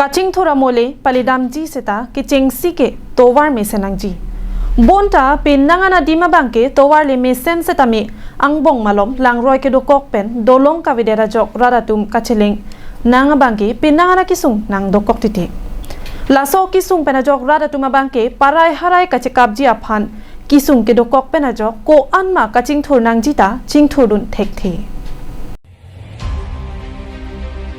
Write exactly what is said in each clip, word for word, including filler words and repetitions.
Kachingthur amole palidamji seta kechengsi ke tovar mesen nangji. Bonta penang an adim abangke tovar le mesen setame angbong malom langroi kedokok pen dolong kavedet ajok rat atum kacheleng nang abangke penang an akesung nangdokok titi. Laso kesung pen ajok rat atum abangke parai harai kachekapji aphan kesung kedokok pen ajok ko-an ma kachingthur nangji ta chingthurdun thekthe.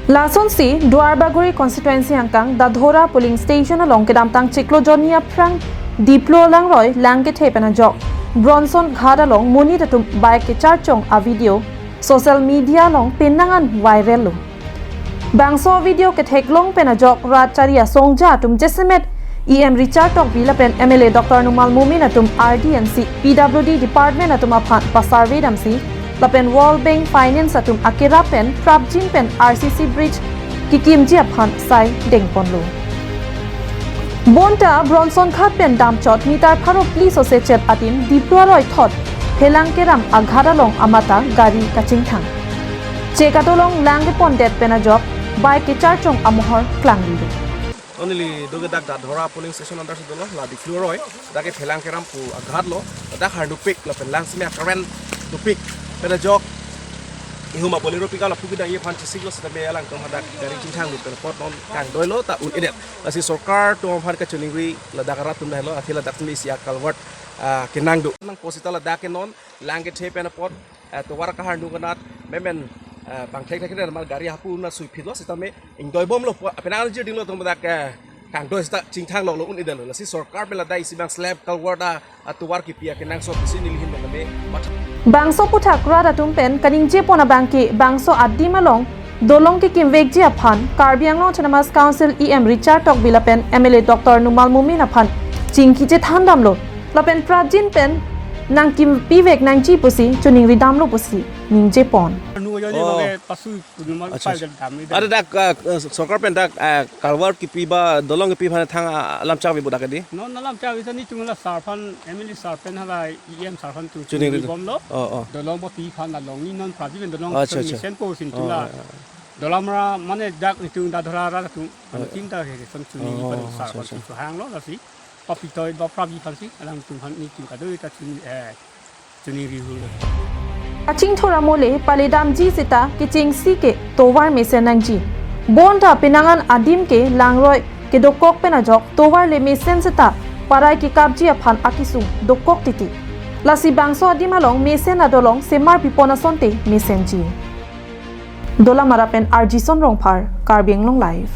Lasonsi Duarbagori constituency angkang Dadhora polling station along kedamtang chiklo jonni aphrang Diplo langroi lang kethe pen ajok Bronson Ghat along monit atum bike kecharchong a video social media along penang an viral lo. Bangso video ketheklong pen ajok rat chari asongja atum jasemet E M Richard Tokbi lapen M L A Doctor Numal Momin atum R D and C, P W D department atum aphan pasarve damsi lapen World Bank Finance atum akerap pen prapjin pen R C C bridge kekimji aphan sai dengponlo. Bonta Bronson Ghat pen damchot meter pharo phli sose chet adim Diplo aroi thot Phelang Keram aghat along amata gari kachingthang. Chek adolong lang kepondet pen ajok bike kecharchong amohor klangrilo. Only doge dak Dadhora polling station under si dolo, la Diplo aroi, dak ke Phelang Keram pu aghat lo, dak har dupik lapen lang simi akaren dupik pen ajok ihum a Bolero pickup lapu kedang ye phan chisik lo setame alangtum hadak gari chingthang lo pen apot non kangdoi lo ta un-edet. Lasi sorkar atum aphan kachiningri ladak arat atum dahlo, athe ladak simi isi a culvert, ah, kenangdun. Nangpo seta ladak ke non lang kethe pen apot, eh, tovar kahar nung kanat memen, eh, bang thek thek mal gari hapu na suiphit lo setame ingdoi bomlo po, penang an jirding lo atum dak, eh, kangdoi seta chingthang lo lo un-edet lo. Lasi sorkar pen ladak isi bang slab culvert a, a tovar kipi akenangsot isi nelihin lo kame matha. Bangso aputhak rat atum pen kaningjepon abangke bangso adim along dolong kekimvekji aphan Karbi Anglong Autonomous Council E M Richard Tokbi lapen M L A Doctor Numal Momin aphan chingki chethan damlo lapen prapjin pen nangkimpivek nangji pusi chiningri damlo pusi ningjepon. Anu ajo ni Oh. Bage pasu kunuma Acha, pai acha. Jam dam ni Ada dam. Dak, ah, sorkar pen dak, ah, culvert kipi ba dolong kipi aphan thang, ah, alam chak vi bu dak di? Non alam chak vi ta netum la sar aphan, M L A sar pen hala E M sar aphan tu Chiningri chini tu. Bomlo. Oh, oh. Dolong bo pi aphan la long ni non prapjin pen dolong Acha, acha. Mesen po sin Oh, tu la. Oh, oh. Dolong mara mane dak netum Dadhora rat atum Oh, anu oh. Tim ta he son chini Oh, pen sar acha, aphan acha. Tu hanglo lasi. Papi toi ba prapjin aphan si alangtum aphan netum kadoi ta chini, eh, chiningri hulo. Kachingthur amole palidamji seta kechengsi ke tovar mesen nangji. Bonta penang an adim ke langroi kedokok pen ajok tovar le mesen seta parai kekapji aphan akesung dokok titi. Lasi bangso adim along mesen adolong semar pipon asonte mesenji. Dolamara pen R J Son Rongphar, Karbi Anglong Live.